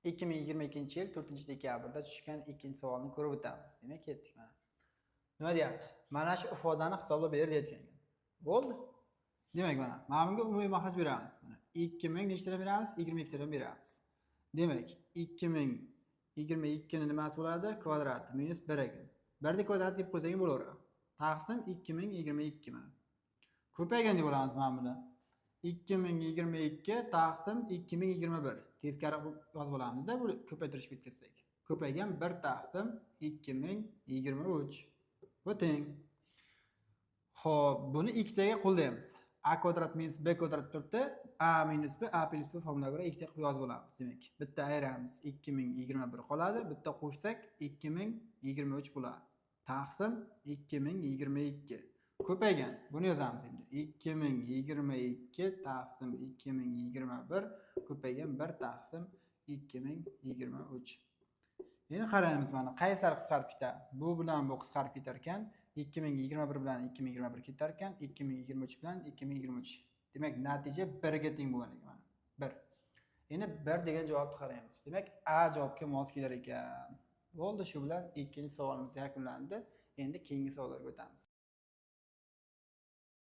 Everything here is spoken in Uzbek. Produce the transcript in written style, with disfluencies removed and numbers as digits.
2022-yil 4-dekabrda tushgan ikkinchi savolni ko'rib o'tamiz. Demak, ketdik mana. Nima deyapti? Mana shu ifodani hisoblab ber deyotgan ekan. Bo'ldi. Demak, mana bunga umumiy mahraj beramiz. Mana 2000 nechtadan beramiz? 22 tadan beramiz. Demak, 2022 ni nimasi bo'ladi? Kvadrat minus 1 ekan. 1 ni kvadrat deb qo'ysak ham bo'laveradi. Taqsim 2022 mana. Ko'paygan deb olamiz mana buni. 2022 taqsim 2021. Teskari yozib olamizda, bu ko'paytirishga ketkazsak. Ko'paygan 1 taqsim 2023. Bu teng. Xo'p, buni ikkitaga qo'llaymiz. A kvadrat minus b kvadrat turibdi. A minus b, a plyus b formulaga ko'ra ikkita qilib yozib olamiz. Demak, bitta ayiramiz, 2021 qoladi, bitta qo'shsak 2023 bo'ladi. Taqsim 2022. Ko'paygan. Buni yozamiz endi. 2022 taqsim 2021 ko'paygan 1 taqsim 2023. Endi qaraymiz, mana qaysilar qisqarib ketadi. Bu bilan bu qisqarib ketar ekan. 2021 bilan 2021 ketar ekan, 2023 bilan 2023. Demak, natija 1 ga teng bo'lgan ekan mana. 1. Endi 1 degan javobni qaraymiz. Demak, A javobga mos kelar ekan. Bo'ldi, shu bilan ikkinchi savolimiz yakunlandi. Endi keyingi savollarga o'tamiz.